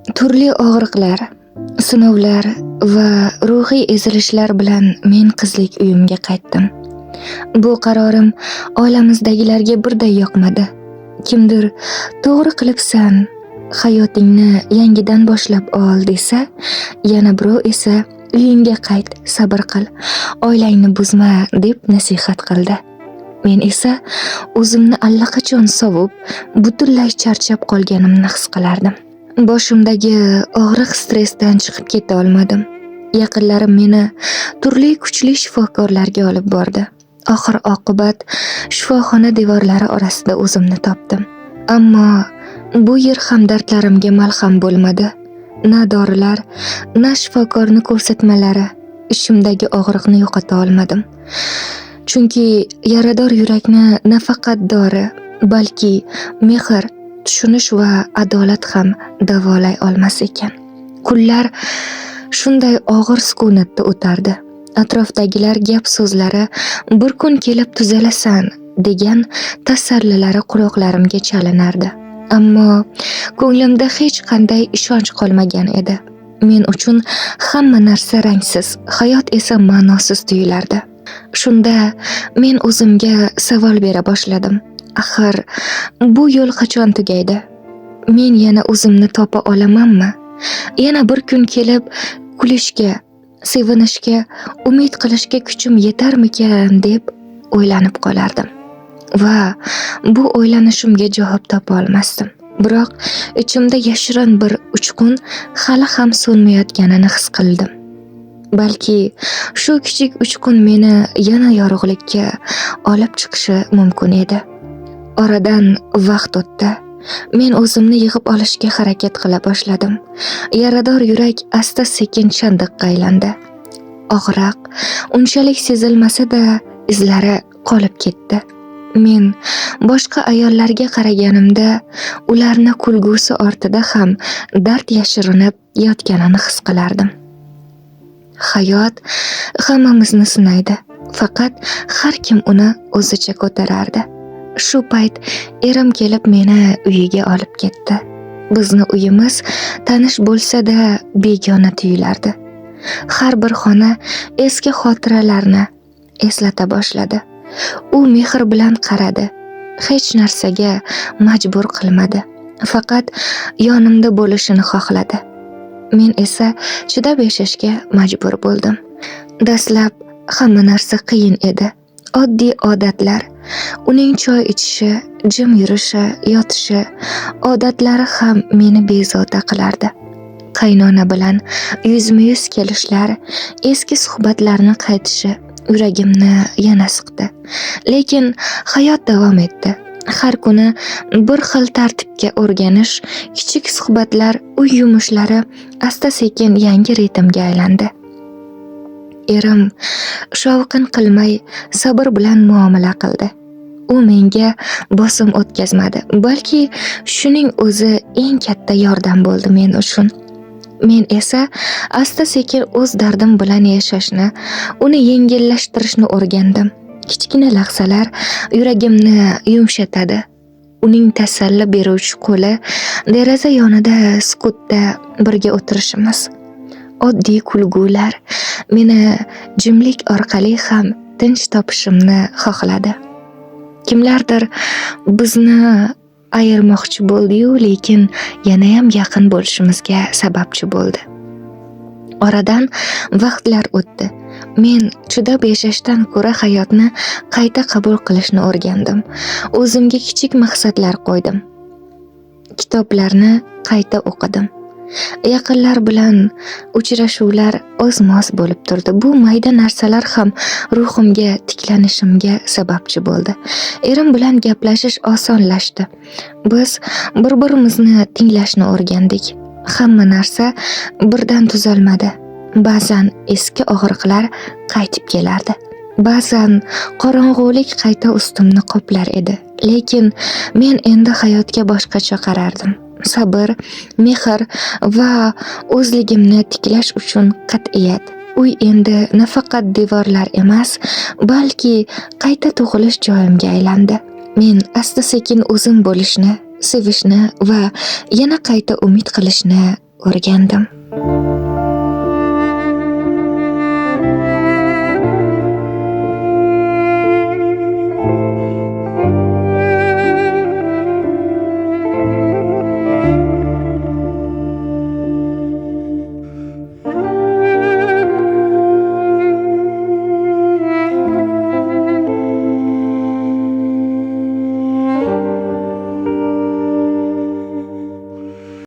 Turli og'riqlar, sinovlar va ruhiy ezilishlar bilan men qizlik uyimga qaytdim. Bu qarorim oilamizdagilarga birday yoqmadi. Kimdir to'g'ri qilibsan, hayotingni yangidan boshlab ol desa, yana birov esa uyingga qayt, sabr qil, oilangni buzma deb nasihat qildi. Men esa o'zimni allaqachon sovib, butunlay charchab qolganimni his qilardim. Boshimdagi og'riq stressdan chiqib keta olmadim. Yaqinlarim meni turli kuchli shifokorlarga olib bordi. Oxir oqibat shifoxona devorlari orasida o'zimni topdim. Ammo bu yer ham dardlarimga malham bo'lmadi. Na dorilar, na shifokorni ko'rsatmalari ichimdagi og'riqni yo'qota olmadim. Chunki yarador yurakni nafaqat dori, balki mehr, tushunish va adolat ham davolay olmas ekan. Kunlar shunday og'ir sukunatda o'tardi. Atrofdagilar gap so'zlari bir kun kelib tuzalasan degan tasallilari quloqlarimga chalinardi. Ammo ko'nglimda hech qanday ishonch qolmagan edi. Men uchun hamma narsa rangsiz, hayot esa ma'nosiz tuyulardi. Shunda men o'zimga savol bera boshladim. Axir bu yo'l qachon tugaydi? Men yana o'zimni topa olamanmi? Yana bir kun kelib kulishga, sevinishga, umid qilishga kuchim yetarmikan deb o'ylanib qolardim. Va bu o'ylanishimga javob topa olmasdim. Biroq ichimda yashirin bir uchqun hali ham so'nmayotganini his qildim. Balki shu kichik uchqun meni yana yorug'likka olib chiqishi mumkin edi. Oradan vaqt o'tdi. Men o'zimni yig'ib olishga harakat qila boshladim. Yarador yurak asta-sekin chandiqqa aylandi. Og'riq unchalik sezilmasa-da, izlari qolib ketdi. Men boshqa ayollarga qaraganimda, ularni kulgusi ortida ham dard yashirinib yotganini his qilardim. Hayot hammamizni sinaydi. Faqat har kim uni o'zicha ko'tarardi. Shu payt erim kelib meni uyiga olib ketdi. Bizni uyimiz tanish bo'lsa-da begona tuyulardi. Har bir xona eski xotiralarni eslata boshladi. U mehr bilan qaradi. Hech narsaga majbur qilmadi. Faqat yonimda bo'lishini xohladi. Men esa chidab yashashga majbur bo'ldim. Dastlab hamma narsa qiyin edi. Oddiy odatlar, uning choy ichishi, jim yurishi, yotishi, odatlari ham meni bezovta qilardi. Qaynona bilan yuzma-yuz kelishlar, eski suhbatlarni qaytishi yuragimni yana siqdi. Lekin hayot davom etdi. Har kuni bir xil tartibga o'rganish, kichik suhbatlar, uy yumushlari asta-sekin yangi ritmga aylandi. Erim shovqin qilmay, sabr bilan muomala qildi. U menga bosim o'tkazmadi, balki shuning o'zi eng katta yordam bo'ldi men uchun. Men esa asta-sekin o'z dardim bilan yashashni, uni yengillashtirishni o'rgandim. Kichkina lahzalar yuragimni yumshatadi. Uning tasalli beruvchi qo'li, deraza yonida sukutda birga o'tirishimiz, oddiy kulgular meni jimlik orqali ham tinch topishimni xohladi. Kimlardir bizni ayirmoqchi bo'ldi-yu, lekin yanayam yaqin bo'lishimizga sababchi bo'ldi. Oradan vaqtlar o'tdi. Men chidab yashashdan ko'ra hayotni qayta qabul qilishni o'rgandim. O'zimga kichik maqsadlar qo'ydim. Kitoblarni qayta o'qidim. Yaqinlar bilan uchrashuvlar ozma-oz bo'lib turdi. Bu mayda narsalar ham ruhimga tiklanishimga sababchi bo'ldi. Erim bilan gaplashish osonlashdi. Biz bir-birimizni tinglashni o'rgandik. Hamma narsa birdan tuzalmadi. Ba'zan eski og'riqlar qaytib kelardi. Ba'zan qorong'ulik qayta ustimni qoplar edi. Lekin men endi hayotga boshqacha qarardim. Sabr, mehr va o'zligimni tiklash uchun qat'iyat. Uy endi nafaqat devorlar emas, balki qayta tug'ilish joyimga aylandi. Men asta-sekin o'zim bo'lishni, sevishni va yana qayta umid qilishni o'rgandim.